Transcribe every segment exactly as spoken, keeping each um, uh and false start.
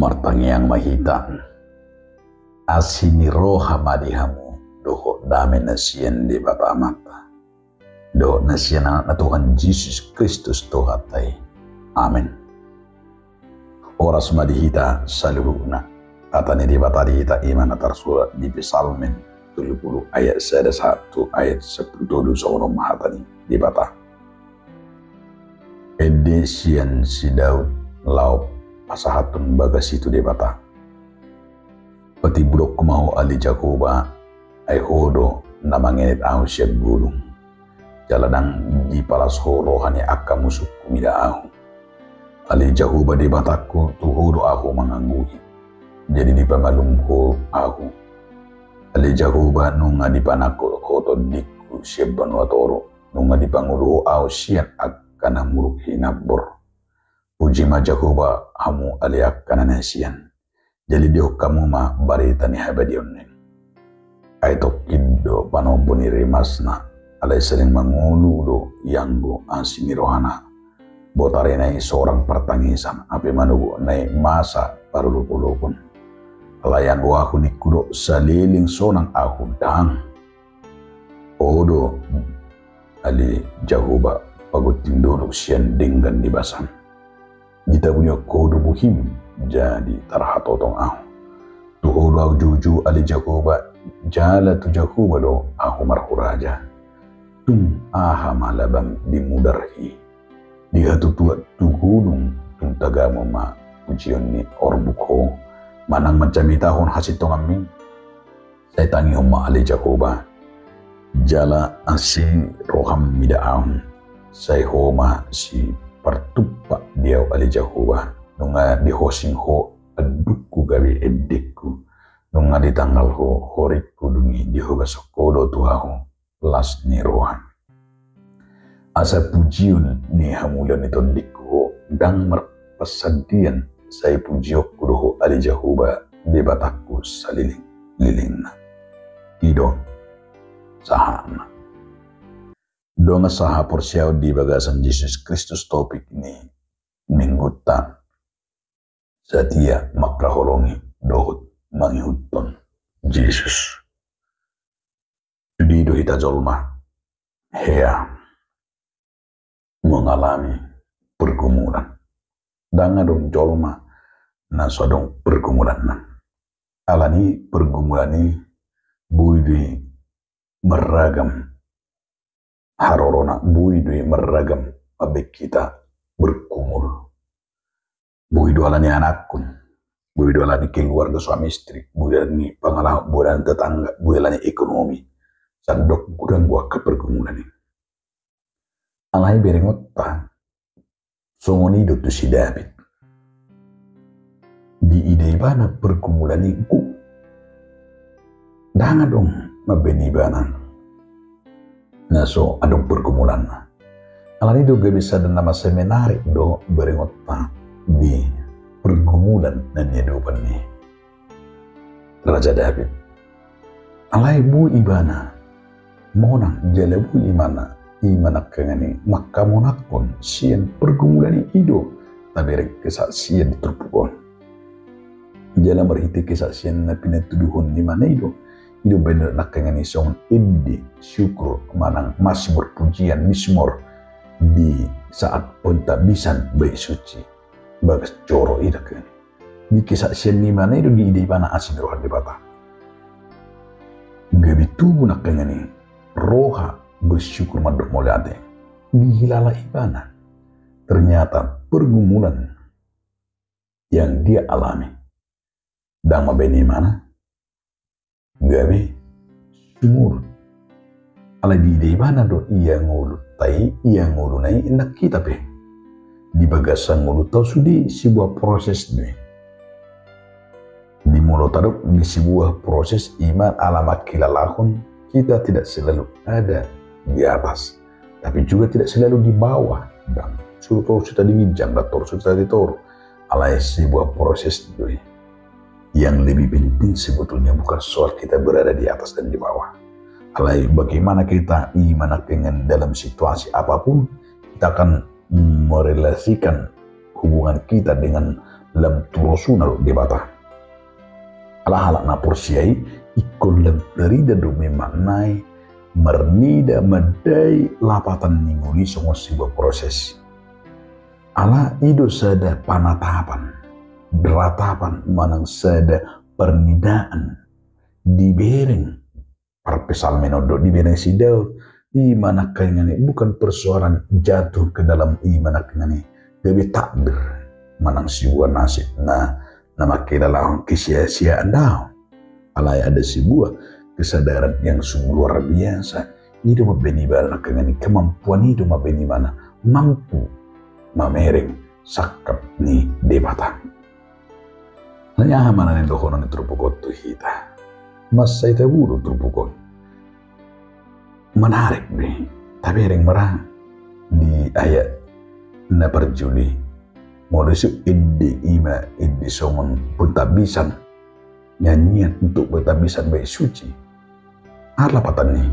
Martangiang ma hita. Asi ni roha ma di hamu dohot dame na sian Debata Amanta dohot na sian Anakna Tuhan Jesus Kristus Tuhanta i. Amen. Horas ma di hita saluhutna. Hata ni Debata di hita i ma na tarsurat di Psalmen tolu pulu ayat sada sahat tu ayat sampulu tolu, songon on ma hata ni Debata. Ende sian si Daud laho pasahathon bagas i tu Debata. Patimbulonku ma ho ale Jahowa, ai ho do na mangenet ahu sian gulung. Jala ndang dipalas ho roha ni angka musungku mida ahu. Ale Jahowa Debatangku, tu ho do ahu manganggui. Jadi dipamalum ho ahu. Ale Jahowa, nunga dipanangkok ho tondingku sian banua toru. Nunga dipangolu ho ahu sian angka na muruk hinambor. Puji ma Jahowa, hamu ale angka na naeng sian. Jala didok hamu ma barita ni habadiaonna i. Ai tongkin do panombo ni rimasna, alai saleleng mangolu do ianggo asi ni rohana. Botarina i sorang partangisan, hape manogotna i masa parolopolopon. Alai anggo ahu ningku do saleleng sonang ahu ndang. Ho do ale Jahowa pagunting dolok sian denggan ni basam. Ditabuni ho do buhim jadi tarhatotong ahu. Tu ho do ahu juju ale Jahowa, jala tu Jahowa do ahu marhuraja. Tung aha ma labam di mudarhi. Di hatutuat tu gunung tung tagamu ma pujion ni orbuk ho. Manang manjamitahon hasintonganmi. Sai tangihon ma ale Jahowa. Jala asi roham mida ahu. Sai ho ma sipartumpak di ahu ale Jahowa. Nunga dihosing ho andukku gabe endengku. Nunga ditanggal ho horingku, dung i dihobas ho do tu ahu las ni roha. Asa pujion ni hamuliaon ni tondingku ho ndang marpasandian, sai pujionku do ho ale Jahowa Debatangku saleleng lelengna. I do sahatna. Dongan sahaporseaon di bagasan Jesus Kristus, topik ni minggunta: Satia mangkaholongi dohot mangihuthon Jesus. Sude do hita jolma hea mengalami pergumulan. Ndang adong jolma na so adong pergumulanna. Alani pergumulan i boi do i marragam harorona, boi do i marragam mambaen hita bergumul. Boi do alani anakkon, boi do alani keluarga suami istri, boi do alani pangalaho, boi do alani tetangga, boi do alani ekonomi. Sandok godang do angka pergumulan i. Alai berengonta songon i do tu si David. Diida ibana pergumulan i gok. Ndang adong mambaen ibana na so adong pergumulanna. Alani do gabe sada na masa menarik do berengonta di pergumulan na niadopan ni Raja David. Alai boi ibana monang jala boi ibana, i ma nangkaningan i, mangkamonangkon sian pergumulan i. I do tabereng kesaksian di turpuk on. Jala marhite kesaksian na pinatuduhon ni ibana i do, i do baen nangkaningan i songon ende syukur manang mazmur, pujian, mizmor, di saat pentabisan Bait Suci bagas joro i nangkaningan i. Di kesaksian ni ibana i do diida ibana asi ni roha ni Debata. Gabe tubu nangkaningan i roha bersyukur, mandok mauliate. Dihilala ibana ternyata pergumulan yang dia alami ndang mambaen ibana gabe sumurut. Alai diida ibana do ia ngolunta i, ia ngoluna i, nang hita pe di bagasan ngolunta on sude sebuah proses do i. Di molo tadok di sebuah proses, i ma ala manghilalahon hita tidak selalu ada di atas, tapi juga tidak selalu di bawah. Ndang torus hita di ginjang, ndang torus hita di toru. Alai sebuah proses do i. Yang lebih penting sebetulnya bukan soal kita berada di atas dan di bawah. Alai bagaimana kita, i ma nangkaningan, dalam situasi apapun kita akan merelasikan hubungan kita dengan lam tu rosuna do Debata. Ala halak na porsea i ingkon lam tarida do memaknai marnida mandai lapatan ni ngolu i songon sebuah proses. Ala i do sada panatapan, ratapan manang sada parnidaan dibereng parpsalmen on do, dibereng si Daud. I ma nangkaningan i bukan persoalan jatuh ke dalam, i ma nangkaningan i gabe takdir manang sebuah nasib na, na mangkilalahon kesia-siaan, daong. Alai ada sebuah kesadaran yang sungguh luar biasa. I do mambaen ibana nangkaningan i, kemampuan i do mambaen ibana mampu mamereng sangkap ni Debata. Nai aha ma na nidohonon ni turpuk on tu hita? Mansai tabo do turpuk on. Menarik be. Tabereng ma ra di ayat na parjolo i. Molo so ende i ma ende songon pentabbisan, nyanyian untuk pentabbisan bait suci. Aha lapatan ni?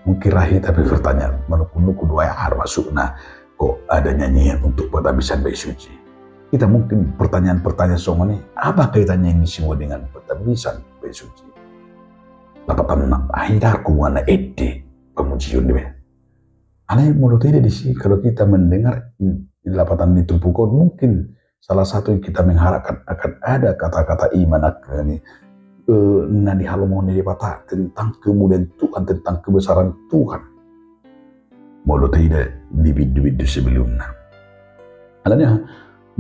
Mungkin ra hita pe bertanya, manungkun-nungkun do, ai aha maksudna kok ada nyanyian untuk pentabbisan bait suci? Kita mungkin pertanyaan-pertanyaan songon i, apa kaitannya ini semua dengan pentabbisan bait suci? Lapatanna, ai da hubunganna ende pamujion, dibaen. Alai molo taida disi, kalau kita mendengar lapatan ni turpuk on, mungkin salah satu yang kita mengharapkan akan ada kata-kata i ma nangkaningan i, eh, na dihalomohon ni Debata tentang kemuliaan Tuhan, tentang kebesaran Tuhan. Molo taida di bindu-bindu sebelumna. Alana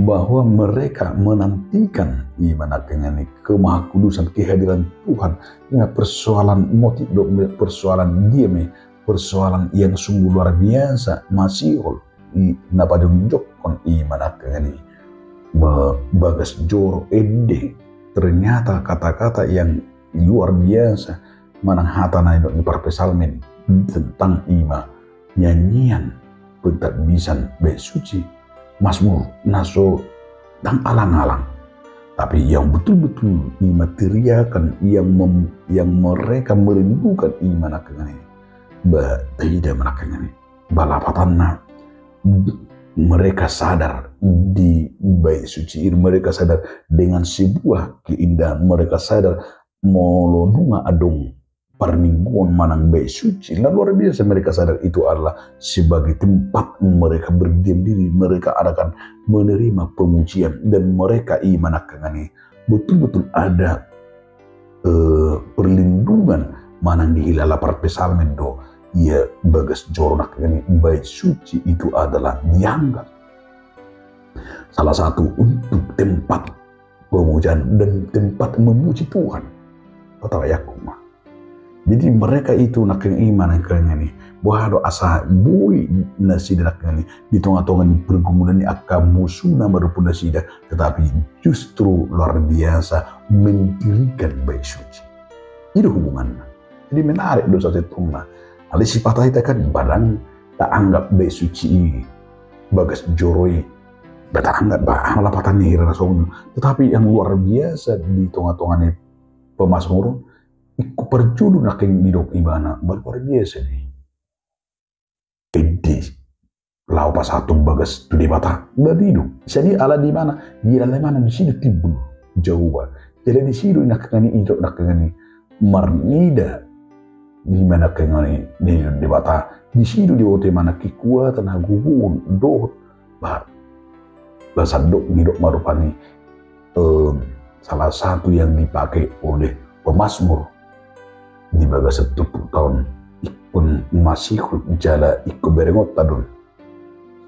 bahwa mereka menantikan i ma nangkaningan i kemahakudusan, kehadiran Tuhan, i ma persoalan motif do, persoalan dia ma i, persoalan yang sungguh luar biasa, masihol i na pajongjongkon i ma nangkaningan i ba-, bagas joro ende. Ternyata kata-kata yang luar biasa manang hata na nidok ni parpsalmen tentang i ma nyanyian pentabbisan bait suci, Mazmur na so dang alang-alang, tapi yang betul-betul i ma teriakan yang mem-, yang mereka merindukan i ma nangkaningan i. Ba taida ma nangkaningan i. Ba lapatanna, mereka sadar di bait suci i, mereka sadar dengan sebuah keindahan, mereka sadar molo nunga adong parmingguon manang bait suci, na luar biasa, mereka sadar itu adalah sebagai tempat mereka berdiam diri, mereka akan menerima pemujian, dan mereka i ma nangkaningan i betul-betul ada eh, perlindungan manang dihilala parpsalmen do, ia bagas joro nangkaningan i bait suci itu adalah dianggap salah satu untuk tempat pemujian dan tempat memuji Tuhan. Kata ayahku ma. Jadi mereka itu nangkaningan i ma nangkaningan i, boha do asa boi nasida nangkaningan i di tonga-tonga ni pergumulan ni angka musuna marompu nasida, tetapi justru luar biasa mendirikan bait suci. I do hubunganna. Jadi menarik do sasintongna. Alai sipata hita kan ba dang taanggap bait suci i, bagas joro i, ba taanggap ba aha lapatan ni hira na songon. Tetapi yang luar biasa di tonga-tonga ni pemazmur on, ingkon parjolo nangkaningan i didok ibana, ba luar biasa do i. Ende laho pasahathon bagas tu Debata, ba didok. Jadi ala di mana, di ala di mana disi do timbul Jahowa. Jadi disi do nangkaningan i didok nangkaningan i marnida, di mana nangkaningan i didok Debata, disi do diboto ibana kekuatan, hagogoon dohot ba, ba sandok nidok ma rupani, em, salah satu yang dipakai oleh pemazmur di bagasan turpukta on, ingkon masihol jala ingkon berengonta do.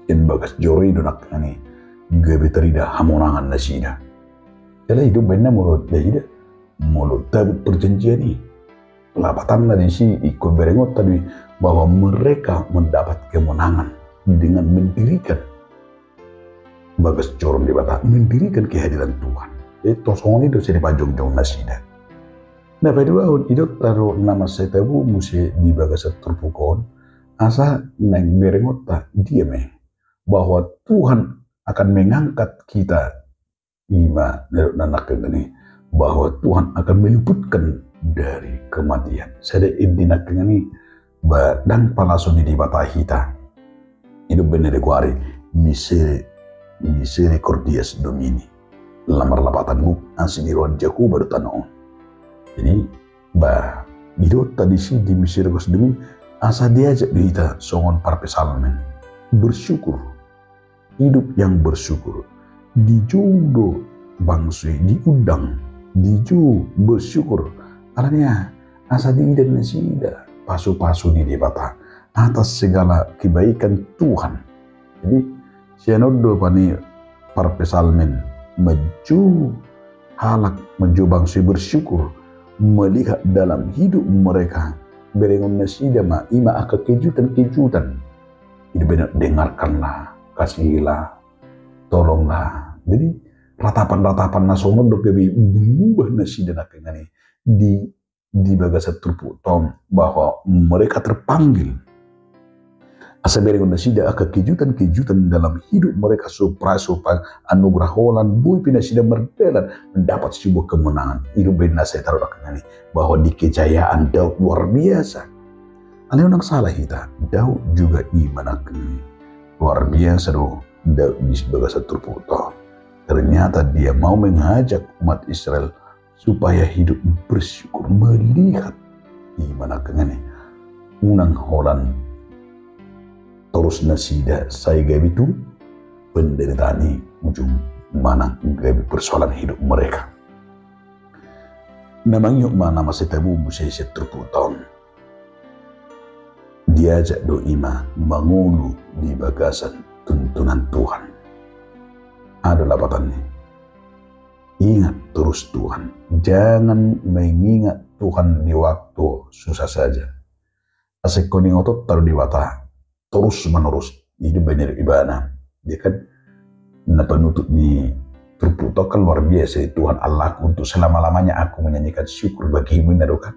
Sian bagas joro i do nangkaningan i gabe tarida hamonangan nasida. Jala i do umbahen na molo taida, molo tabut perjanjian i, lapatanna disi ingkon berengonta do i bahwa mereka mendapat kemenangan dengan mendirikan bagas joro ni Debata, mendirikan kehadiran Tuhan. Jadi tongon songon i do sian i pajongjong nasida. Na paduahon, didok do na mansai tabo muse di bagasan turpuk on, asa naeng berengonta dia ma i, bahwa Tuhan akan mengangkat kita, i ma na nidok na nangkaningan i, bahwa Tuhan akan meluputkan dari kematian. Sada ende nangkaningan i ba dang palaso ni Debata hita. I do umbahen na didok ari, misere-, misericordias Domini. Lam marlapatan gok asi ni roha ni Jahowa do tano on. Jadi, bah, didohononta disi di Misericordias Dei asa diajak do hita songon parpsalmen bersyukur. Hidup yang bersyukur. Dijou do bangso i diundang, dijou bersyukur. Alani aha? Asa diida nasida pasupasu ni Debata atas segala kebaikan Tuhan. Jadi, sian on do pani parpsalmen manjou halak, manjou bangso i bersyukur melihat dalam hidup mereka. Berengon nasida ma, ima angka kejutan-kejutan. Jadi baen, dengarkanlah, kasihilah, tolonglah. Jadi ratapan-ratapan na songon on do gabe diubah nasida nangkiningan i di, di bagasan turpukta on bahwa mereka terpanggil. Asa berengon nasida angka kejutan-kejutan dalam hidup mereka, supra-, supaya anugerah holan boi pe nasida mardalan mendapat sebuah kemenangan. I do baen na sai taruhon nangkiningan i bahwa di Kejayaan Daud luar biasa. Alai unang sala hita, Daud juga ima nangkiningan i. Luar biasa do Daud di bagasan turpukta on. Ternyata dia mau mengajak umat Israel supaya hidup bersyukur melihat, ima nangkiningan i, unang holan torus nasida sai gabe tu penderitaan i ujung manang gabe persoalan hidup mereka. Na mangihut ma na mansai taboto muse sian turpukta on. Diajak do ima mangolu di bagasan tuntunan Tuhan. Aha do lapatanna i? Ingat terus Tuhan. Jangan mengingat Tuhan di waktu susah saja. Asa ingkon ingotonta do Debata terus menerus. I do baen ibana. Dia kan na penutup ni turpukta on kan luar biasa i, "Tuhan Allahku, untuk selama-lamanya aku menyanyikan syukur bagi-Mu," ninna do kan.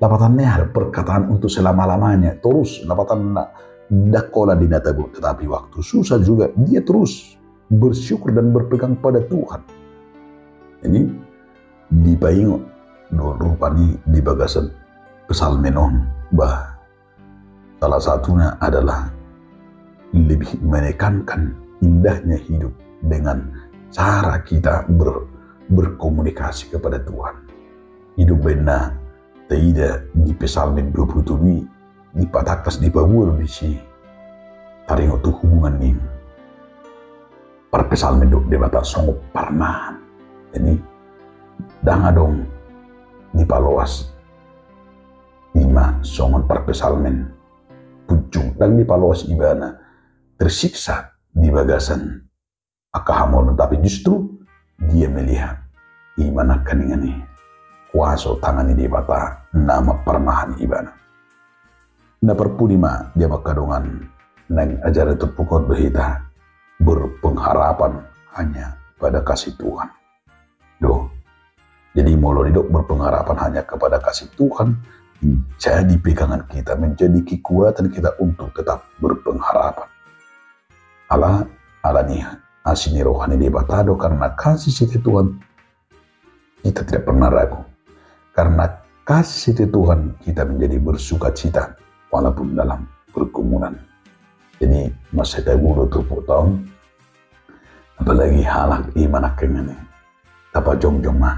Lapatanna i aha do? Perkataan untuk selama-lamanya. Terus, lapatanna ndang holan di na tabo, tetapi waktu susah juga dia terus bersyukur dan berpegang pada Tuhan. Jadi dipaingot do rupani di bagasan psalmen on, bah, salah satunya adalah lebih menekankan indahnya hidup dengan cara kita ber-, berkomunikasi kepada Tuhan. I do baen na taida di Psalmen dua puluh tujuh i, dipatangkas, dipaboa do disi taringot tu hubungan ni parpsalmen dohot Debata songon parmahan. Jadi ndang adong dipaloas ima songon parpsalmen punjung, ndang dipaloas ibana tersiksa di bagasan angka hamaolon, tapi justru dia melihat ima nangkiningan i kuaso tangan ni Debata na mamparmahan ibana. Na parpudi ma di hamu angka dongan, naeng ajaran turpuk on do hita berpengharapan hanya pada kasih Tuhan. Do. Jadi molo didok berpengharapan hanya kepada kasih Tuhan, menjadi pegangan kita, menjadi kekuatan kita untuk tetap berpengharapan. Ala, alani asi ni roha ni Debata do, karena kasih setia Tuhan kita tidak pernah ragu. Karena kasih setia Tuhan kita menjadi bersukacita walaupun dalam pergumulan. Jadi mansai tabo do turpukta on, apalagi halak ima nangkiningan i. Tapajongjong ma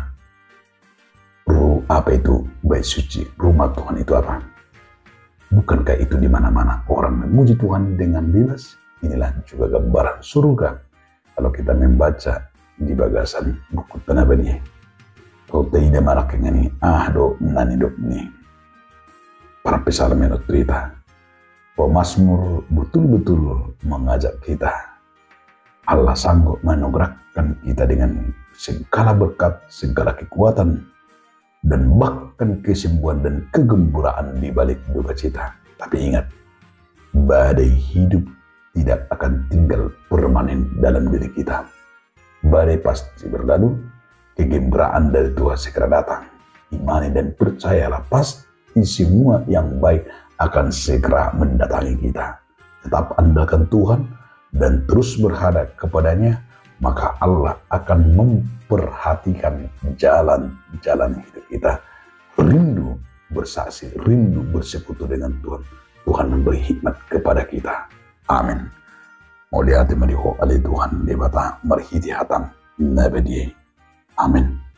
ru-, apa itu, bait suci, rumah Tuhan itu apa? Bukankah itu di mana-mana orang memuji Tuhan dengan bebas? Inilah juga gambaran surga kalau kita membaca di bagasan buku Tanah Badia. Kalau taida ma nangkiningan i, aha do na nidok ni parpsalmen on tu hita. Pemazmur betul-betul mengajak kita, Allah sanggup menganugerahkan kita dengan segala berkat, segala kekuatan, dan bahkan kesembuhan dan kegembiraan di balik duka cita. Tapi ingat, badai hidup tidak akan tinggal permanen dalam diri kita. Badai pasti berlalu, kegembiraan dari Tuhan segera datang. Imani dan percayalah, pasti semua yang baik akan segera mendatangi kita. Tetap andalkan Tuhan dan terus berharap kepada-Nya, maka Allah akan memperhatikan jalan-jalan hidup kita. Rindu bersaksi, rindu bersekutu dengan Tuhan. Tuhan memberi hikmat kepada kita. Amin. Mauliate ma di Ho ale Tuhan Debata, marhite hataM na badia i. Amen.